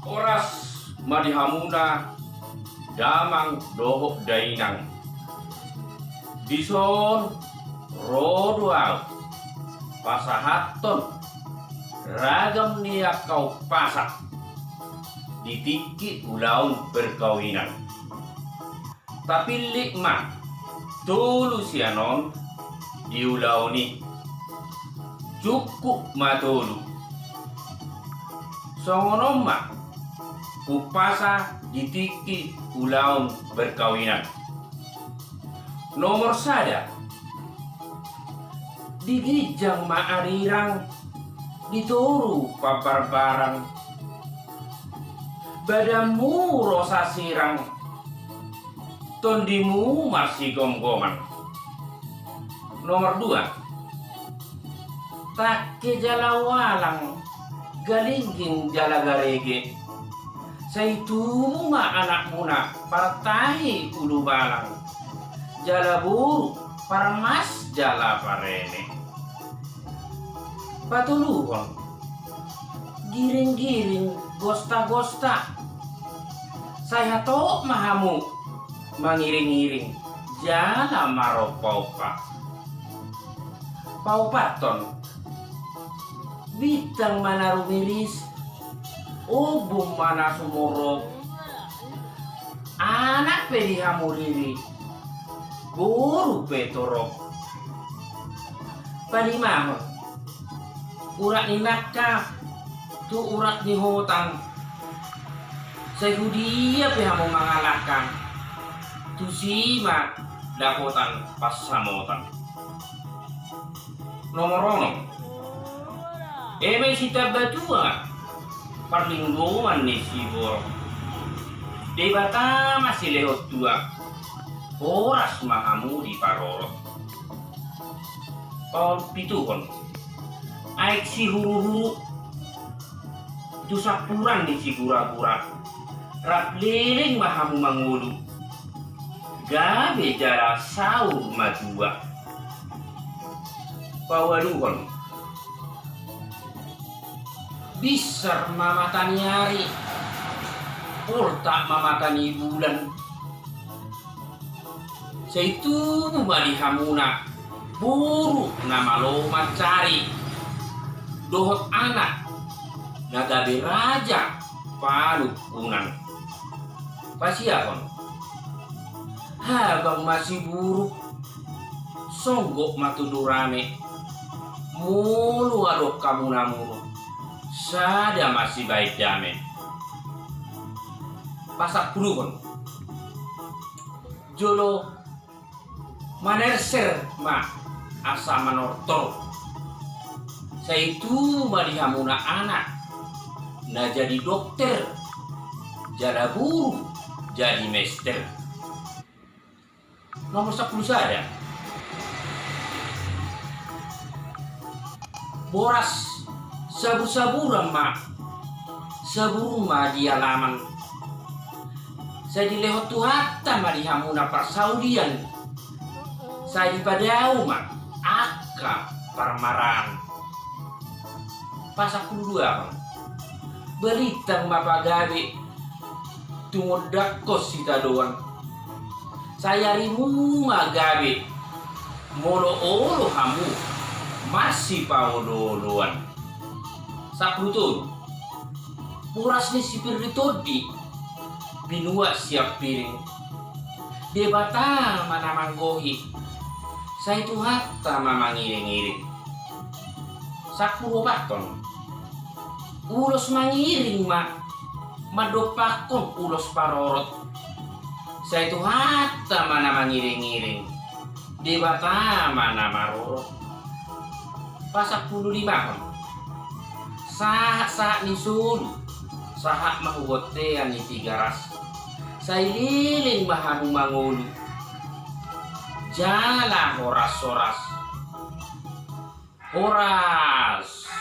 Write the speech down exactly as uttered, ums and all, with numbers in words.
Horas ma di hamuna damang dohot dainang. Dison ro do ahu pasahathon ragam ni angka umpasa di tingki ulaon perkawinan. Tapillit ma tolu sian on di ulaon i. Cukup ma tolu. Songon on ma umpasa di tingki ulaon perkawinan. Nomor sada. Di ginjang ma arirang, di toru pabarbaran. Badanmu ro sasirang, tondimu marsigomgoman. Nomor dua. Tangke jala ualang, galingging jala garege. Sai tubu ma anakmuna partahi ulubalang, jala boru parmas jala pareme. Patoluhon. Giringgiring gostagosta. Sai hatop ma hamu mangiringiring jala marompaompa. Paopathon. Bintang ma na rumiris, ombun ma na sumorop. Anak pe di hamu riri, boru pe torop. Palimahon. Urat ni nangka tu urat ni hotang. Sai hudia pe hamu mangalangkang, tusi ma dapotan pansamotan. Nomor onom. Eme sitambatua parlinggoman ni siborok. Debata ma silehon tua, horas ma hamu diparorot. Paompituhon. Aek sihuruhuru tu sampuran ni siguragura, rap leleng ma hamu mangolu, gabe jala saur matua. Paualuhon. Binsar ma mata ni ari, poltak ma mata ni bulan. Sai tubu ma di hamuna boru na malo mansari, dohot anak na gabe raja panungkunan. Pasiahon. Habang ma siburuk, songgop ma tudu rame. Molo adong hamuna muruk, sada ma sibaen dame. Pasampuluhon. Jolo manerser ma asa manortor. Sai tubu ma di hamuna anak na jadi dokter, jala boru jadi mester. Nomor sampulu sada. Boras sabur-saburan ma, sabur ma di alaman. Sai dilehon Tuhanta ma di hamuna parsaulian. Sai dipadao ma angka parmaraan. Pasampulu dua. Balintang ma pagabe, tumondangkon sitadoan. Sai arimu ma gabe, molo olo hamu marsipaolo-oloan. Sampulu tolu. Boras ni si Pirri Tondi, binuat sian piring. Debata ma na manggohi, sai Tuhanta ma mangiring-iring. Sampulu opat. Ulos mangiring ma mandompakkon ulos parorot. Sai Tuhanta ma na mangiring-iring, Debata ma na marorot. Pasampulu lima. Sahat-sahat ni solu, sahat ma hu bontean ni Tigaras. Sai leleng ma hamu mangolu, jala horas-horas. Horas